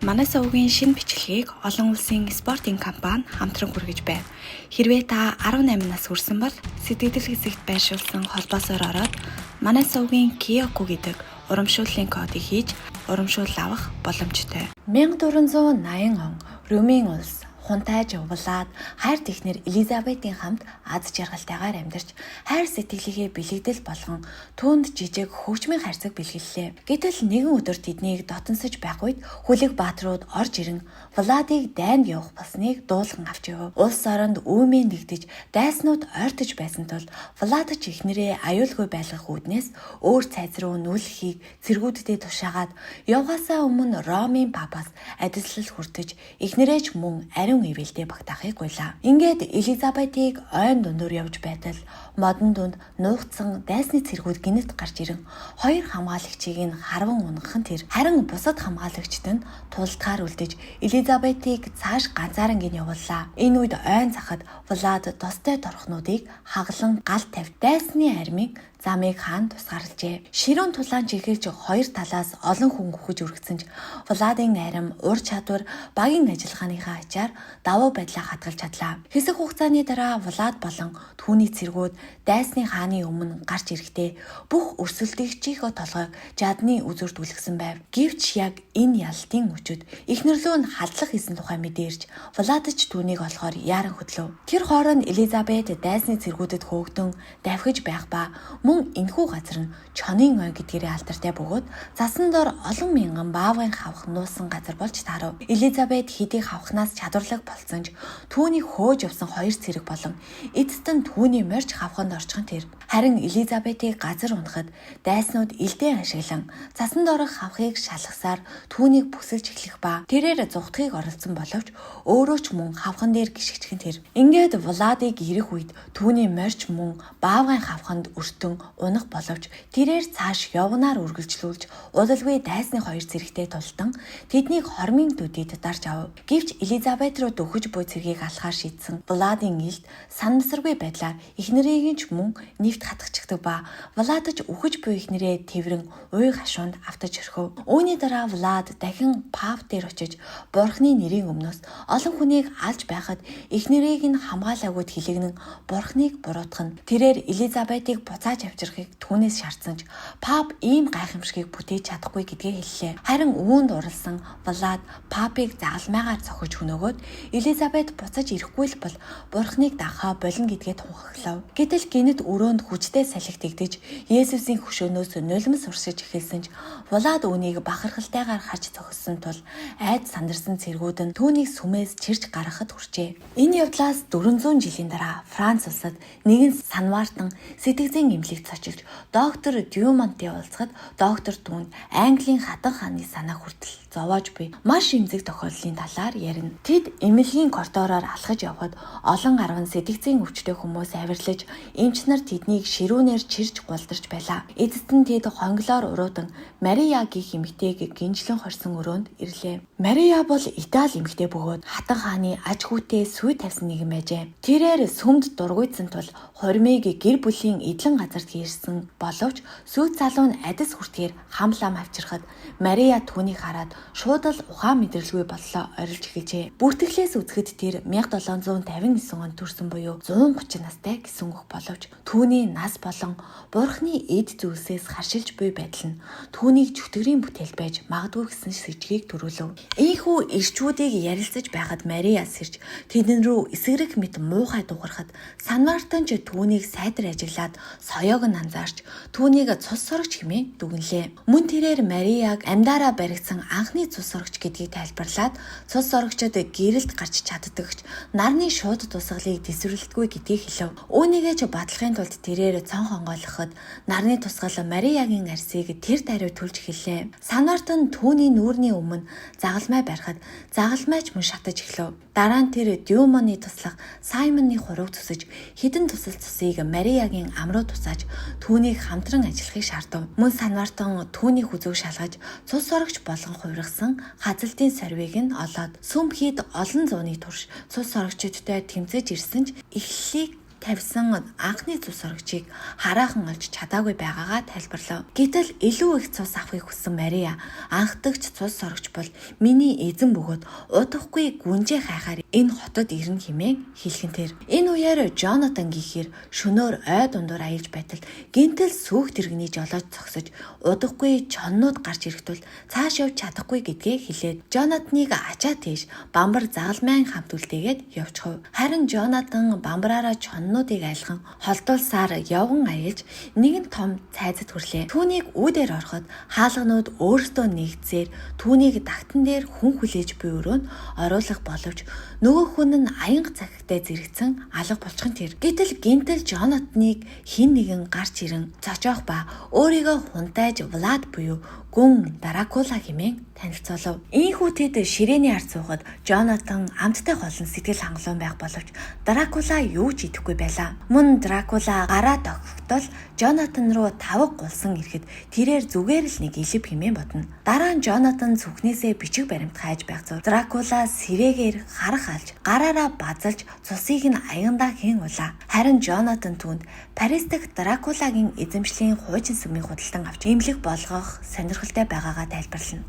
Манай сувгийн шинэ бичлэгийг олон улсын спортын компани хамтран хүргэж байна. Хэрвээ та 18 нас хүрсэн бол сэтгэгдэл хэсэгт байршуулсан холбоосоор ороод манай сувгийн Kyoku гэдэг урамшууллын кодыг хийж урамшуул авах боломжтой. 1480 он Румын улс хунтайж Влад хайр технэр Элизабетийн хамт аз жаргалтайгаар амьдарч хайр сэтгэлийнхээ бэлэгдэл болгон түүнд жижиг хөгжмийн хайрцаг бэлгэллээ. Гэтэл нэгэн өдөр тэднийг дотонсож байх үед хүлэг баатрууд орж ирэн Владыг дайнд явах болсныг дуулган авч явв. Улс оронд үймээ нэгдэж дайснууд ойртож байсан тул Влад ч эхнэрээ аюулгүй байлгах үүднээс өөр цайз руу нүүлэхийг цэргүүддээ тушаагаад явгаасаа өмнө Ромын папаас адислал хүртэж эхнэрээ ч мөн ариун ивэлдээ багтаахыг гуйлаа. Ингээд Элизабетийг ойн дундуур явж байтал модон дунд нуугдсан дайсны цэргүүд гинэт гарч ирэн хоёр хамгаалагчийг нь харван унагахан тэр. Харин бусад хамгаалагчид нь тулдгаар үлдэж Элизабетийг цааш ганцааран гин явууллаа. Энэ үед ойн захад Влад тостой торхнуудыг хаглан гал тавь дайсны армийн замыг хаан тусгаарлажээ. Ширүүн тулаан чихэлж хоёр талаас олон хүн үхэж өргөцсөн ч Владын арим ур чадвар багийн ажиллагааныхаа ачаар давуу байдлаа хадгалж чадлаа. Хэсэг хугацааны дараа Влад болон түүний цэргүүд дайсны хааны өмнө гарч ирэхдээ бүх өрсөлдөгчийнхөө толгойг жадны үзүүрт үлгсэн байв. Гэвч яг энэ ялалтын мөчөд эхнэрлөө нь халдлах хийсэн тухай мэдээ ирж Влад ч түүнийг олохоор яаран хөдлөв. Тэр хооронд Элизабет дайсны цэргүүдэд хөөгдөн давхиж байх ба мөн энэхүү газар нь Чонын ой гэдгээрээ алдартай бөгөөд засан дор олон мянган баавгайн хавх нуусан газар болж таарав. Элизабет хэдий хавхнаас чадварлаг болсон ч түүнийг хөөж явсан хоёр цэрэг болон эцэст нь түүний морж хавханд орчихон тэр. Харин Элизабетийг газар унахад дайснууд элдэн ашиглан засан доорх хавхыг шалгасаар түүнийг бүсэлж эхлэх ба тэрээр зугтахыг оролдсон боловч өөрөө ч мөн хавхан дээр гიშгчхэн тэр. Ингээд Владыг ирэх үед түүний морж мөн баавгайн хавханд өртөн унах боловч тэрээр цааш явнаар үргэлжлүүлж удалгүй дайсны хоёр цэрэгтэй тултан тэднийг хормын төдийд дарж авав. Гэвч Элизабет руу дөхөж буй цэргийг алхаар шийдсэн Владын илд санамсаргүй байдлаар эхнэрийг нь ч мөн нэвт хатгчихдаг ба Влад ч үхэж буй эхнэрээ тэврэн уй хашуунд автаж орхив. Үүний дараа Влад дахин пап дээр очиж бурхны нэрийн өмнөөс олон хүнийг алж байхад эхнэрийг нь хамгаалаагүйд хилэгнэн бурхныг буруутгана. Тэрээр Элизабетийг буцааж авчрахыг түүнээс шаардсан ч пап ийм гайхамшигыг бүтээж чадахгүй гэдгээ хэллээ. Харин үүнд уралсан Влад папыг загалмайгаар цохиж хөнөөгөөд Элизабет буцаж ирэхгүй л бол бурхныг дагахаа болно гэдгээ тунхаглав. Гэтэл гинэт өрөөнд хүчтэй салхи тэгдэж Есүсийн хөшөөнөөс нулимс уршиж эхэлсэн ч Влад үүнийг бахархалтайгаар харж зогссон тул айд сандарсан цэргүүд нь түүнийг сүмээс чирч гаргахад хүрчээ. Энэ явдлаас 400 жилийн дараа Франц улсад нэгэн санваартан сэтгэл зүйн эмнэлэгт цочилж доктор Дюмонтыг уулзахад доктор түүнд Английн хатан хааны санаа хүртэл зовоож буй маш эмзэг тохиолдлын талаар ярина. Тэд эмнэлгийн коридороор алхаж явхад олон арван сэтгэл зүйн өвчтөй хүмүүс авирлаж эмч нар тэднийг ширүүнээр чирч гулдарч байлаа. Эцэст нь тэд хонглоор уруудан Мария гэх эмэгтэйг гинжлэн хорьсон өрөөнд ирлээ. Мария бол Итали эмэгтэй бөгөөд хатан хааны аж хүүтэй сүй тавьсан нэгэн байжээ. Тэрээр сүмд дургуйдсан тул хормыг гэр бүлийн эдлэн газарт хийрсэн боловч сүйт залуу нь адис хүртгээр хамлам авчирхад Мария түүнийг хараад шууд л ухаан мэдрэлгүй боллоо орилж эхэлжээ. Бүртгэлээс үзэхэд тэр 1759 онд төрсэн буюу 130 настай гэсэн үг боловч түүний нас болон бурхны эд зүйлсээс харшилж буй байдал нь түүнийг чөтгөрийн бүтээл байж магадгүй гэсэн сэжигийг төрүүлв. Ийхүү ирчүүдийг ярилцаж байхад Мария сэрж тэдэн рүү эсгэрэх мэт муухай дуугарахад Санвартан ч түүнийг сайтар ажиглаад соёог нь анзаарч түүнийг цус сорогч хэмээн дүгнэлээ. Мөн тэрээр Марияг амьдаараа баригдсан анхны цус сорогч гэдгийг тайлбарлаад цус сорогчид гэрэлд гарч чаддагч нарны шууд тусгалыг тэсвэрлэдэггүй гэдгийг хэлв. Үүнийгээ ч батлахын тулд тэрээр цон хонгойлоход нарны тусгал Мариягийн арьсыг тэр даруй түлж эхэллээ. Санвартан түүний нүүрний өмнө загалмай барихад загалмай ч мөн шатаж эхлэв. Дараа нь тэр Дюмоны туслах Саймоны хурууг зүсэж хэдэн тусал цусыг Мариягийн ам руу тусааж түүнийг хамтран ажиллахыг шаардав. Мөн Санвартан түүний хүзүүг шалгаж цус сорогч болгон хувиргасан хазалтын сорвийг нь олоод сүм хийд олон зууны турш цус сорогчдтой тэмцэж ирсэн ч эхлэлийг тавьсан анхны цус сорогчийг хараахан олж чадаагүй байгаагаа тайлбарлав. Гэтэл илүү их цус авахыг хүссэн Мария анхдагч цус сорогч бол миний эзэн бөгөөд удахгүй гүнжээ хайхаар энэ хотод ирнэ хэмээн хэлхэн тэр. Энэ үеэр Жонатан гихээр шөнөөр ой дундуур аялж байтал гинтэл сүүх тэрэгний жолооч зогсож удахгүй чоннууд гарч ирэх тул цааш явж чадахгүй гэдгээ хэлээд Жонатаныг ачаа тийш бамбар загалмайн хамт үлдээгээд явчихв. Харин Жонатан бамбараараа чоннуудыг айлхан холдуулсаар явган аялж нэгэн том цайзад хүрлээ. Түүнийг үүдээр ороход хаалганууд өөрсдөө нэгдсээр түүнийг дагтан дээр хүн хүлээж буй өрөөнд оруулах боловч нөгөө хүн нь аянга цагтай зэрэгцэн алга болчихсон тэр. Гэтэл гинтэл Жонатаныг хэн нэгэн гарч ирэн цочоох ба өөрийгөө хунтайж Влад буюу гүн Дракула хэмээн танилцуулав. Ийхүү тэд ширээний ард суухад Жонатан амттай холон сэтгэл хангалуун байх боловч Дракула юу ч идэхгүй байлаа. Мөн Дракула гараа тохиогдол Жонатан руу тавга гулсан ирэхэд тэрээр зүгээр л нэг илэв хэмээн бодно. Дараа нь Жонатан зүхнээсээ бичиг баримт хайж байх зур Дракула сэвэгээр харах алж гараараа базалж цусыг нь аягандаа хэн улаа. Харин Жонатан түүнд Парис дахь Дракулагийн эзэмшлийн хуучин сүмийн худалдан авч эмнэлэг болгох сонирхолтой байгаагаа тайлбарлана.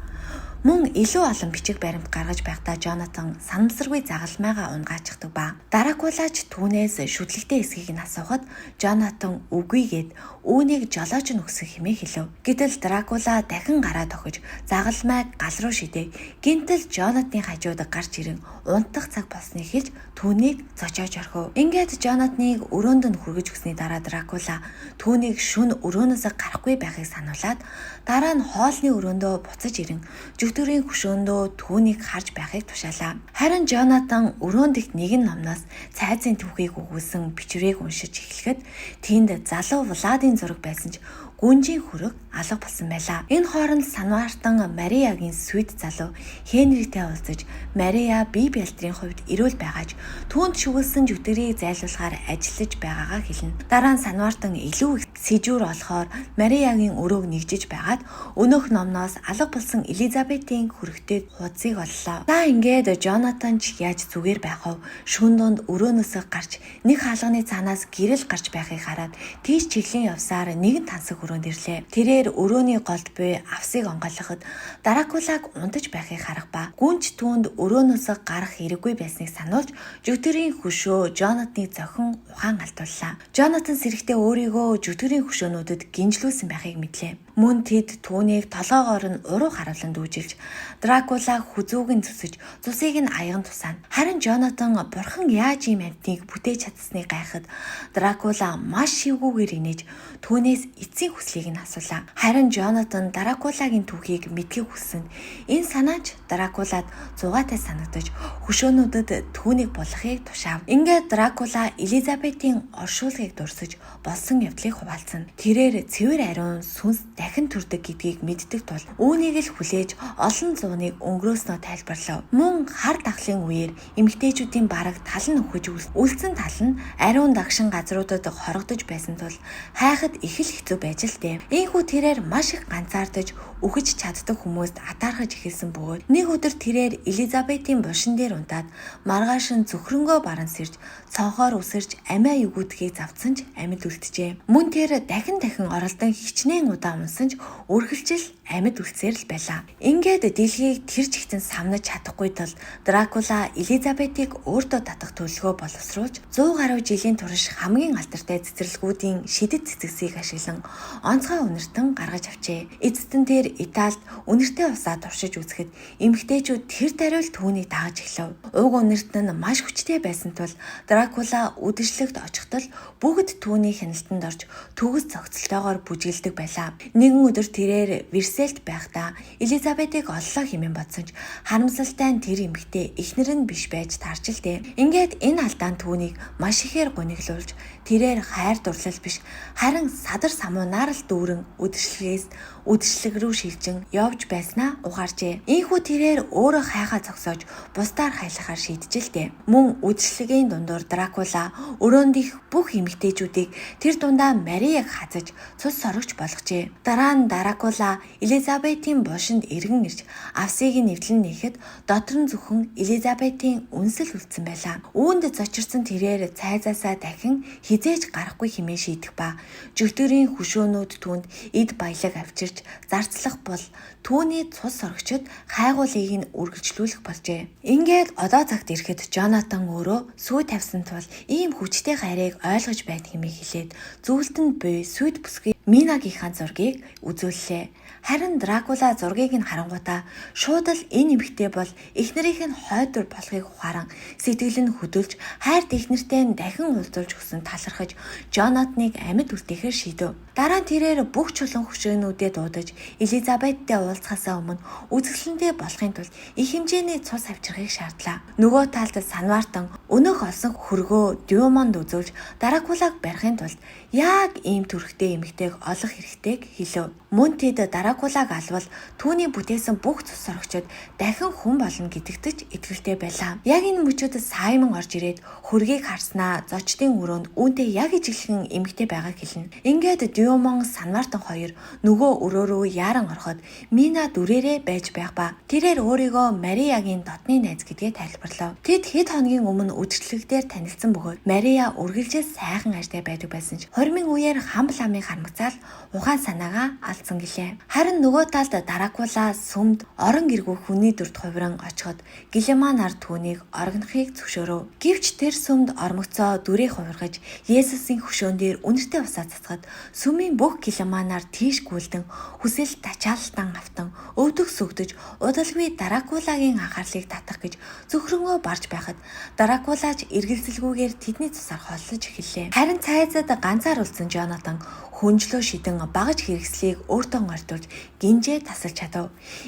Мөн илүү олон бичиг баримт гаргаж байхдаа Жонатан санамсаргүй загалмайгаа унгаачихдаг ба. Дракулач түүнээс шүтлэгтэй эсхийг нь асуухад Жонатан үгүйгээд үүнийг жолооч нь өгсөн хэмээн хэлэв. Гэтэл Дракула дахин гараа тохиж загалмайг гал руу шидээ. Гинтэл Жонатны хажууд гарч ирэн унтах цаг болсныг хэлж түүнийг зочоож орхив. Ингээд Жонатныг өрөөнд нь хүргэж өгсөний дараа Дракула түүнийг шөнө өрөөнөөсөө гарахгүй байхыг сануулад дараа нь хоолны өрөөндөө буцаж ирэн жүгтөрийн хөшөөндөө түүнийг харж байхыг тушаалаа. Харин Жонатан өрөөнд их нэгэн номноос цайзын түүхийг өгүүлсэн бичвэрийг уншиж эхлэхэд тэнд залуу Владын зураг байсан ч гүнжийн хөрөг алга болсон байлаа. Энэ хооронд Санвартан Мариагийн сүд залуу Хенритэй уулзаж Мария бие бэлтрийн хувьд эрүүл байгаач түүнд шүглсэн жүтгэрийг зайлуулахаар ажиллаж байгаагаа хэлнэ. Дараа нь Санвартан илүү их сэжүүр олохоор Мариагийн өрөөг нэгжиж байгаад өнөөх номноос алга болсон Элизабетийн хөрөгтэй хуудсыг оллоо. За ингээд Жонатан ч яаж зүгээр байх вэ? Шүн дунд өрөөнөөсөө гарч нэг хаалганы цаанаас гэрэл гарч байхыг хараад тийш чиглэн явсаар нэгэн тансаг өрөөнд ирлээ. Тэрээр өрөөний голд буй авсыг онгойлгоход Дракулаг унтаж байхыг харах ба гүнж түүнд өрөөнөөсөө гарах хэрэггүй байсныг сануулж жүгтэрийн хөшөө Жонатныг зохин ухаан алдууллаа. Жонатан сэрэхдээ өөрийгөө жүгтэрийн хөшөөнүүдэд гинжлүүлсэн байхыг мэдлээ. Мөн тэд түүнийг толгоогоор нь уруу харуулан дүүжилж Дракула хүзүүг нь зүсэж цусыг нь аяган тусаана. Харин Жонатан бурхан яаж ийм амьтныг бүтээж чадсныг гайхад Дракула маш шивгүүгээр инээж түүнээс эцсийн хүслийг нь асуулаа. Харин Жонатан Дракулагийн түүхийг мэдхийг хүссэн. Энэ санаач Дракулад зугаатай санагдаж хөшөөнүүдэд түүнийг булахыг тушаав. Ингээд Дракула Элизабетийн оршуулгыг дурсаж болсон явдлыг хуваалцсан. Тэрээр цэвэр ариун сүнс дахин төрдөг гэдгийг мэддэг тул үүнийг л хүлээж олон зууныг өнгөрөөснөө тайлбарлав. Мөн хар дахлын үеэр эмэгтэйчүүдийн бараг тал нь үхэж үлдсэн тал нь ариун дагшин газруудад хорогдож байсан тул хайхад их л хэцүү байж л дээ. Ийхүү тэрээр маш их ганцаардаж үхэж чаддаг хүмүүст атаархаж эхэлсэн бөгөөд нэг өдөр тэрээр Элизабетийн булшин дээр унтаад маргааш нь зөвхөрөнгөө баран сэрж цонхоор үсэрч амиа югүүдхийг завдсан ч амьд үлджээ. Мөн тэр дахин дахин оролдон хичнээн удаа унсан ч үргэлжил амьд үлдсээр л байлаа. Ингээд дэлхийг тэр чигтэн самнаж чадахгүй тул Дракула Элизабетийг өөртөө татах төлөвлөгөө боловсруулж 100 гаруй жилийн турш хамгийн алдартай цэцэрлэгүүдийн шидэт цэцэгсийг ашиглан онцгой үнэртэн гаргаж авчээ. Эцэст нь тэр Италид үнэртэй усаа туршиж үзэхэд эмэгтэйчүүд тэр даруй л түүнийг дагаж эхлэв. Уг үнэрт нь маш хүчтэй байсан тул Дракула үдэшлэгт очихдол бүгд түүний хяналтанд орж төгс зохицолтойгоор бүжиглэдэг байлаа. Нэгэн өдөр тэрээр Версельд байхдаа Элизабетийг оллоо хэмээн бодсон ч харамсалтай нь тэр эмэгтэй эхнэр нь биш байж таарч л дээ. Ингээд энэ алдаан түүнийг маш ихээр гуниглуулж тэрээр хайр дурлал биш харин садар самуунаар л дүүрэн үдэшлэгээс үдэшлэг рүү шилжин явж байснаа ухаарчээ. Ийхүү тэрээр өөрөө хайхаа зогсоож бусдаар хайлахаар шийдэж л дээ. Мөн үдэшлэгийн дундуур Дракула өрөөнд их бүх эмэгтэйчүүдийг тэр дундаа Марияг Марияг хазаж цус сорогч болгожээ. Дараа нь Дракула Элизабетийн булшинд эргэн ирж авсыг нь эвдлэн нээхэд дотор нь зөвхөн Элизабетийн үнсэл үлдсэн байлаа. Үүнд зочирсон тэрээр цайзаасаа дахин хэзээ ч гарахгүй хэмээн шийдэх ба жөтгөрийн хөшөөнүүд түүнд эд баялаг авчирч зарцлах бол түүний цус сорогчид хайгуулыг нь үргэлжлүүлэх болжээ. Ингээд одоо цагт ирэхэд Жонатан өөрөө сүй тавьсан тул ийм хүчтэй хайрыг ойлгож байд хэмээн хэлээд зүйлтэнд буй сүйд бүсгүй Минагийнхаа зургийг үзүүллээ. Харин Дракула зургийг нь харангуутаа шууд л энэ эмэгтэй бол эхнэрийнх нь хойд дүр болохыг ухааран сэтгэл нь хөдөлж хайр эхнэртэй нь дахин уулзуулж өгсөн талархаж Жонатаныг амьд үлдээхээр шийдэв. Дараа нь тэрээр бүх чулуун хөшөөнүүдэд дуудаж Элизабеттэй уулзахаасаа өмнө үзэсгэлэнтэй болохын тулд их хэмжээний цус авчрахыг шаардлаа. Нөгөө талд Санвартан өнөөх олсон хөргөө Дюмонд үзүүлж Дракулаг барихын тулд яг ийм төрхтэй эмэгтэйг олох хэрэгтэйг хэлэв. Мөн тэд Дракулаг алвал түүний бүтээсэн бүх цус сорогчид дахин хүн болно гэдэгт ч итгэлтэй байлаа. Яг энэ мөчүүд Саймон орж ирээд хөргийг харснаа зочдын өрөөнд үүнтэй яг ижилхэн эмэгтэй байгааг хэлнэ. Ингээд Дюмон Санвартан хоёр нөгөө өрөө рүү яаран ороход Мина дүрээрээ байж байх ба тэрээр өөрийгөө Мариягийн дотны найз гэдгээ тайлбарлав. Тэд хэд хоногийн өмнө үдшилэг дээр танилцсан бөгөөд Мария үргэлжил сайхан ажтай байдаг байсан ч хормын үеэр хамбламын харамгацаал ухаан санаагаа алдсан гэлээ. Харин нөгөө талд Дракула сүмд орон гэргүй хүний дүрд хувиран очиход Гилеманаар түүнийг оргинохыг зөвшөөрөв. Гэвч тэр сүмд ормогцоо дүрээ хувиргаж Есүсийн хөшөөн дээр үнэртэй усаа цацхад сүмийн бүх Гилеманаар тийш гүйлдэн хүсэл тачаалтан автан өвдөх сүгдэж удалгүй Дракулагийн анхаарлыг татах гэж зөвхөрөнгөө барж байхад Дракулаач эргэлзэлгүйгээр тэдний цусаар холлож эхэллээ. Харин цайзад ганцаар үлдсэн Жонатан хүнжлөө шидэн багаж хэрэгслийг өөртөө гортуулж гинжээ тасалж чадав.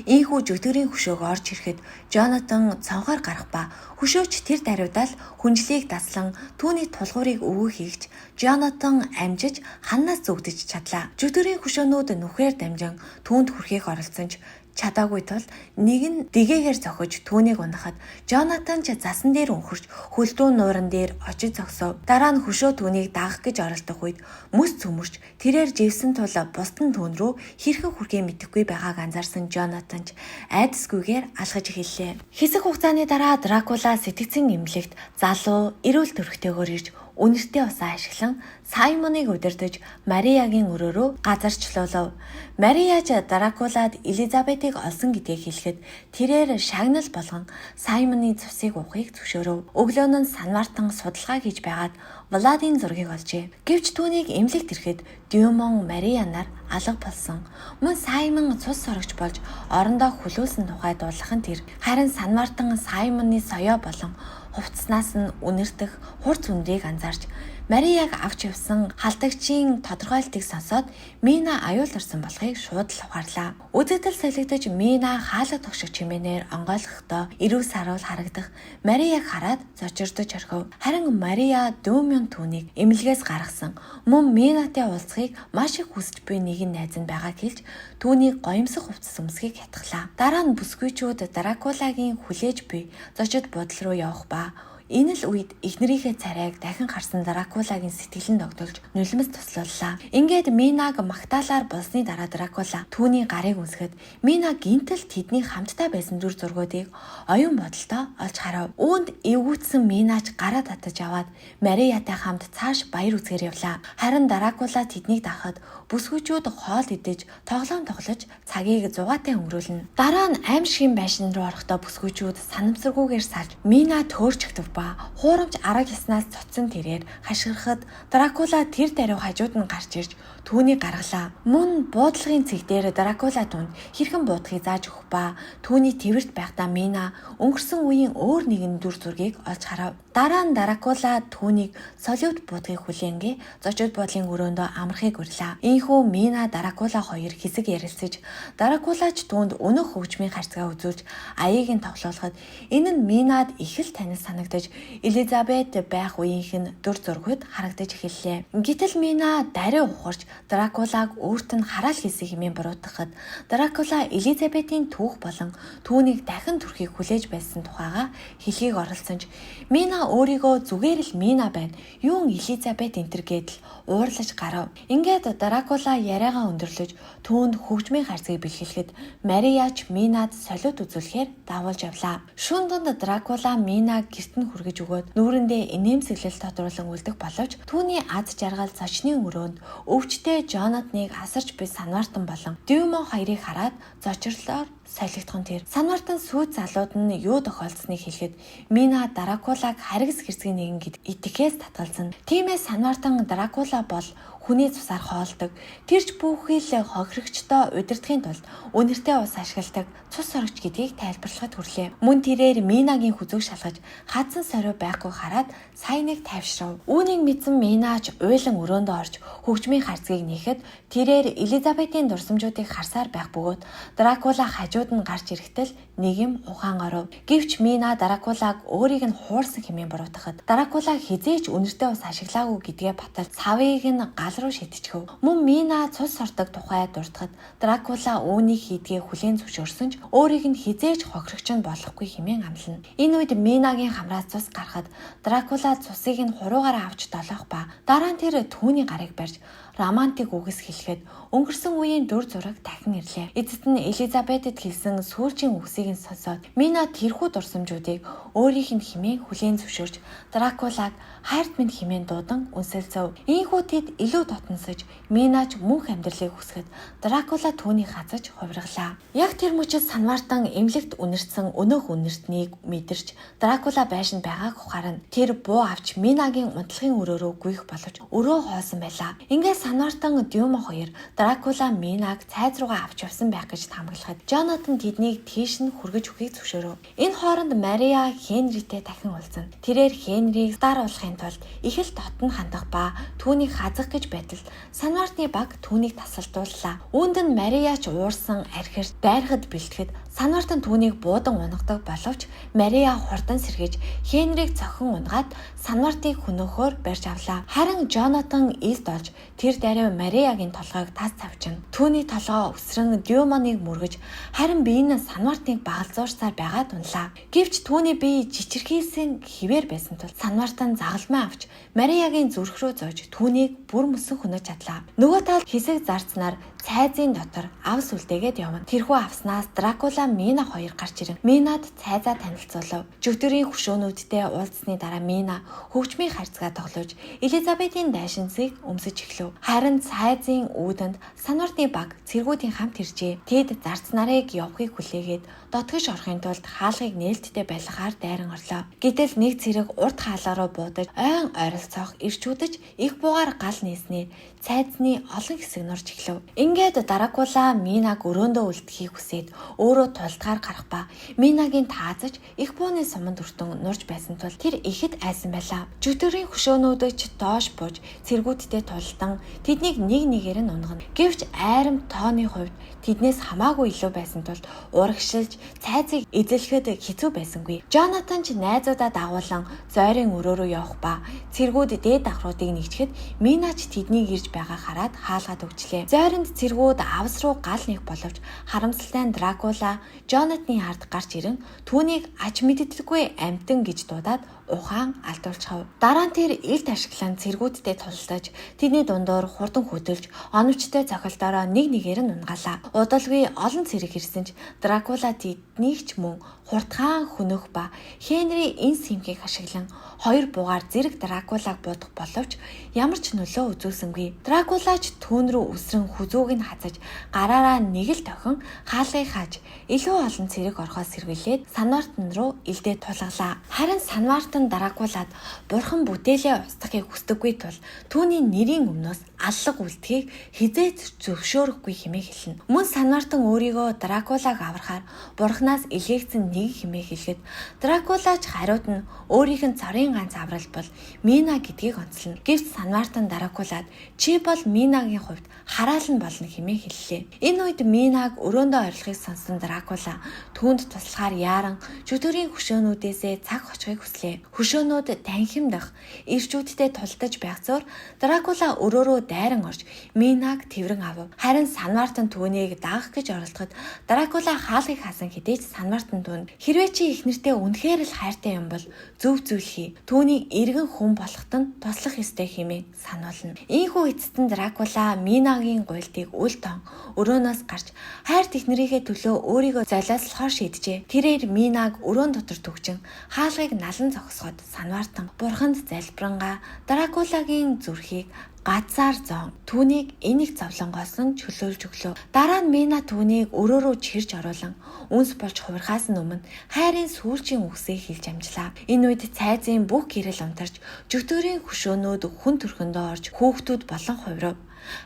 Ийхүү жөтгөрийн хөшөөг орж ирэхэд Жонатан цонхоор гарах ба хөшөөч тэр даруйдаа л хүнжлийг даслан түүний тулгуурыг өвөө хийгч Жонатан амжиж ханнаас зүгдэж чадлаа. Жөтгөрийн хөшөөнүүд нүхээр дамжин түүнд хүрэхийг оролдсон ч чадаагүй тул нэг нь дэгээгээр зохиж түүнийг унахад Жонатан ч засан дээр өнхөрч хөлдөө нууран дээр очиж зогсов. Дараа нь хөшөө түүнийг дагах гэж оролдох үед мөс цөмөрч тэрээр живсэн тул бусд нь түүн рүү хэрхэн хүрэхээ мэдэхгүй байгааг анзаарсан Жонатан ч айдасгүйгээр алхаж эхэллээ. Хэсэг хугацааны дараа Дракула сэтгцэн эмнэлэгт залуу эрүүл төрхтэйгээр ирж үнэртэй усаа ашиглан Саймоныг удирдах Мариягийн өрөө рүү газарчлуулав. Мария ч Дракулад Элизабетийг олсон гэдгийг хэлэхэд тэрээр шагнал болгон Саймоны цусыг уухыг зөвшөөрөв. Өглөө нь Санвартан судалгаа хийж байгаад Владын зургийг олжээ. Гэвч түүнийг эмнэлэгт ирэхэд Дюмон Мария нар алга болсон. Мөн Саймон цус сорогч болж орондоо хүлүүлсэн тухай дуулах нь тэр. Харин Санвартан Саймоны соёо болон хувцаснаас нь үнэртэх хурц үнрийг анзаарч Марияг авч явсан халдагчийн тодорхойлтыг сонсоод Мина аюул орсон болохыг шууд л ухаарлаа. Үзэгдэл солигдож Мина хаалга тогшиг чимээнээр онгойлгохдоо эрүү саруул харагдах Марияг хараад зочирдож орхив. Харин Мария Дүүмэн түүнийг эмнэлгээс гаргасан. Мөн Минатай уулзахыг маш их хүсэж буй нэгэн найз нь байгааг хэлж түүнийг гоёмсох хувцас өмсөхийг хятглаа. Дараа нь бүсгүйчүүд Дракулагийн хүлээж буй зочид буудлын руу явах ба энэ л үед эхнэрийнхээ царайг дахин харсан Дракулагийн сэтгэл нь догдолж нулимс туслууллаа. Ингээд Минаг магтаалаар болсны дараа Дракула түүний гарыг үнсгэд Мина гинтэл тэдний хамтдаа байсан дүр зургуудыг оюун бодолтой олж харав. Үүнд эвгүүцсэн Минач гараа татаж аваад Мариятай хамт цааш баяр үзгээр явлаа. Харин Дракула тэднийг дагахад бүсгүйчүүд хоол идэж тоглоом тоглож цагийг зугаатай өнгөрүүлнэ. Дараа нь аймшгийн байшин руу орохдоо бүсгүйчүүд санамсаргүйгээр салж Мина төөрчихдөв ба хуурамч арга яснаас цоцсон тэрээр хашгирахад Дракула тэр даруй хажууд нь гарч ирж түүнийг гаргалаа. Мөн буудлагын цэг дээр Дракула түнд хэрхэн буудахыг зааж өгөх ба түүний тэвэрт байхдаа Мина өнгөрсөн үеийн өөр нэгэн дүр зургийг олж харав. Дараа нь Дракула түүнийг солиуд буудахыг хүлээнгээ зочид буудлын өрөөндөө амрахыг урьлаа. Ийхүү Мина Дракула хоёр хэсэг ярилцаж Дракулач түүнд өнөөх хөгжмийн харьцаа үзүүлж аяыг нь тоглоулахад энэ нь Минад их л танил санагдаж Элизабет байх үеийнх нь дүр зургууд харагдаж эхэллээ. Гэтэл Мина даруй ухарч Дракулаг өөрт нь хараал хийсэн хэмээн буруутгахад Дракула Элизабетийн түүх болон түүнийг дахин төрхийг хүлээж байсан тухайга хэлхийг оролдсон ч Мина өөрийгөө зүгээр л Мина байна. Юун Элизабет энтер гэдэл уурлаж гарав. Ингээд Дракула яриагаа өндөрлөж түүнд хөгжмийн харьцгийг бэлгэлэхэд Марияч Минад солиот үзүүлэхээр дагуулж явлаа. Шүн дунд Дракула Минаг гэрт нь хүргэж өгөөд нүүрэндээ инээмсэглэл тодруулан үлдэх боловч түүний аз жаргал зочны өрөөнд өвчтэй Жонатныг асарч буй Санвартан болон Дюмо хоёрыг хараад зочрлоор солигдсон тэр. Санвартан сүйт залууд нь юу тохиолдсныг хэлэхэд Мина Дракулаг харгас хэрцгий нэгэн гэд итгэхээс татгалзана. Тиймээс Санвартан Дракула бол хүний цусаар хоолдог. Тэрч бүхий л хохирогчдоо удирдахын тулд үнэртэй ус ашигладаг цус сорогч гэдгийг тайлбарлахад хүрлээ. Мөн тэрээр Минагийн хүзүүг шалгаж хадсан сорой байхгүй хараад сайн нэг тайвшрав. Үүнийг мэдсэн Минач уйлан өрөөндөө орж хөгжмийн харцгийг нээхэд тэрээр Элизабетийн дурсамжуудыг харсаар байх бөгөөд Дракула хажууд нь гарч ирэхдээ л нэг юм ухаан оров. Гэвч Мина Дракулаг өөрийг нь хуурсан хэмээн буруутгахад Дракула хэзээ ч үнэртэй ус ашиглаагүй гэдгээ баталж савыг нь гал руу шидчихв. Мөн Мина цус сордог тухай дурдахад Дракула үүнийг хийдгээ хүлээн зөвшөөрсөн ч өөрийг нь хэзээ ч хохирогч нь болохгүй хэмээн амлана. Энэ үед Минагийн хамраас цус гарахад Дракула цусыг нь хуруугаараа авч долоох ба дараа нь тэр түүний гарыг барьж романтик үгс хэлэхэд өнгөрсөн үеийн дүр зураг дахин ирлээ. Эцэст нь Элизабетэд хэлсэн сүүлчийн үгсийг нь сонсоод Мина тэрхүү дурсамжуудыг өөрийнх нь хэмээн хүлээн зөвшөөрч Дракулаг хайрт минь хэмээн дуудан үнсэлцэв. Ийхүү тэд илүү дотносож Минач мөнх амьдралыг хүсэхэд Дракула түүнийг хазаж хувиргалаа. Яг тэр мөчид Санвартан эмнэлэгт үнэртсэн өнөөх үнэртнийг мэдэрч Дракула байшинд байгааг ухаарна. Тэр буу авч Минагийн унтлагын өрөө рүү гүйх боловч өрөө хоосон байлаа. Ингээд Санвартан Дюмо хоёр Дракула Минаг цайз руугаа авч явсан байх гэж таамаглахад Жонатан тэднийг тийш нь хүргэж өгөхийг зөвшөөрөв. Энэ хооронд Мария Хенритэй дахин уулзана. Тэрээр Хенрийг даруулахын тулд их л дотн хандах ба түүнийг хазах гэж байтал Санвартны баг түүнийг тасалдууллаа. Үүнд нь Мария ч уурсан архирч дайрахад бэлтгэхэд Санвартан түүнийг буудан унгадаг боловч Мария хурдан сэргэж Хенрийг цохин унгаад Санвартыг хөнөөхөөр барьж авлаа. Харин Жонатан илд олж тэр даруй Мариягийн толгойг тас тавьчихна. Түүний толгой өсрөн Дюмоныг мөргөж харин бие нь Санвартыг багалзуурсаар байгаад унлаа. Гэвч түүний бие чичирхийлсэн хിവэр байсан тул Санвартан загалмай авч Мариягийн зүрх рүү зөөж түүнийг бүр мөсөн хөнөөж чадлаа. Нөгөө талд хэсэг зарцнаар цайзын дотор авс үлдээгээд явна. Тэрхүү авснаас Дракула Мина хоёр гарч ирэн Минад цайзаа танилцуулав. Жүгдэрийн хөшөөнүүдтэй уулзсны дараа Мина хөгжмийн харьцгаа тоглож Элизабетийн дайшинсыг өмсөж эхлэв. Харин цайзын үүдэнд Санвартны баг цэргүүдийн хамт иржээ. Тэд зарц нарыг явахыг хүлээгээд дотгош орохын тулд хаалгыг нээлттэй байлгахаар дайран орлоо. Гэтэл нэг цэрэг урд хаалга руу буудаж ойн ойролцоох ирчүүдэж их буугаар гал нээснээр цайзны олон хэсэг нурж эхлэв. Ингээд Дракула Минаг өрөөндөө үлдэхийг хүсээд өөрөө тулдгаар гарах ба Минагийн таазаж их бууны суманд өртөн нурж байсан тул тэр ихэд айсан байлаа. Жүтөрийн хөшөөнүүд ч доош бууж цэргүүдтэй тулдан тэднийг нэг нэгээр нь унгана. Гэвч айрам тооны хувьд тэднээс хамаагүй илүү байсан тул урагшилж цайзыг эзэлэхэд хэцүү байсангүй. Жонатан ч найзуудаа дагуулan зойрын өрөө рүү явах ба цэргүүд дээд давхруудыг нэгчхэд Минач тэднийг ирж байгаа хараад хаалгаад өгчлээ. Зойронд цэргүүд авс руу гал нэг боловч харамсалтай нь Дракула Жонатны ард гарч ирэн түүнийг ач мэддэггүй амьтан гэж дуудаад ухаан алдуулчихав. Дараа нь тэр илт ашиглан цэргүүдтэй тулалдаж тэдний дундуур хурдан хөдөлж оновчтой цохилдоороо нэг нэгээр нь унгаалаа. Удалгүй олон цэрэг ирсэн ч Дракула тэднийг ч мөн хурдхан хөнөөх ба Хенри энэ симхийг ашиглан хоёр бугаар зэрэг Дракулаг буудах боловч ямар ч нөлөө үзүүлсэнгүй. Дракулач түүн рүү үсрэн хүзүүг нь хазаж гараараа нэг л тохин хаалгыг хааж илүү олон цэрэг орохоос сэргийлээд Санвартан руу илдээ тулгалаа. Харин Санвартан Дракулад бурхан бүтээлээ устгахыг хүсдэггүй тул түүний нэрийн өмнөөс аллага үлдэхийг хэзээ ч зөвшөөрөхгүй хэмээн хэлнэ. Мөн Санвартан өөрийгөө Дракулаг аврахаар бурханаас илгээгдсэн нэг хэмээн хэлэхэд Дракулач хариуд нь өөрийнх нь цорын ганц аврал бол Мина гэдгийг онцлно. Гэвч Санвартан Дракулад чи бол Минагийн хувьд хараал нь болно хэмээн хэллээ. Энэ үед Минаг өрөөндөө орилохыг сонсон Дракула түүнд туслахаар яаран чөтгөрийн хөшөөнүүдээсээ цаг очихыг хүслээ. болжээ. Хөшөөнүүд танхимдах ирчүүдтэй тулдаж байх зуур Дракула өрөөрөө дайран орж Минаг тэврэн авав. Харин Санвартан түүнийг дагах гэж оролдоход Дракула хаалгыг хасан хэдий ч Санвартан түүнд хэрвээ чи эхнэртээ үнэхээр л хайртай юм бол зөв зүйл хий. Түүнийг эргэн хүн болоход нь туслах ёстой хэмээн сануулна. Ийхүү эцэст нь Дракула Минагийн гуйлтыг үл тоон өрөөнөөс гарч хайр технэрийнхээ төлөө өөрийгөө золиослохоор шийджээ. Тэрээр Минаг өрөөн дотор түгжин хаалгыг налан зогсоход Санвартан бурханд залбирангаа Дракулагийн зүрхийг газар зоон түүнийг энийг зовлонгоос нь чөлөөлж өглөө. Дараа нь Мина түүнийг өрөөрөө чирж оруулан үнс болж хувирхаас нь өмнө хайрын сүүлчийн үгсээ хэлж амжлаа. Энэ үед цайзын бүх гэрэл унтарч жүтгөрийн хөшөөнүүд хүн төрхөндөө орж хүүхдүүд болон хувирав.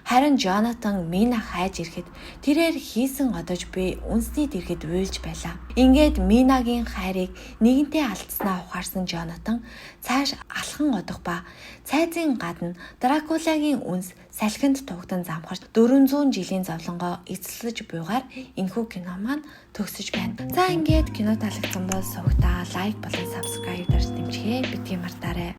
Харин Джонатан Мина хайж ирэхэд тэрээр хийсэн одож буй үнсний дэргэд уйлж байлаа. Ингээд Минагийн хайрыг нэгэнтээ алдснаа ухаарсан Джонатан цааш алхан одох ба цайзын гадна Дракулагийн үнс салхинд тугдан замхарч 400 жилийн зовлонгоо эзэлж буйгаар энэхүү кино маань төгсөж байна. За ингээд кино таалагдсан бол сувагтаа лайк болон subscribe дарж дэмжихээ битгий мартаарай.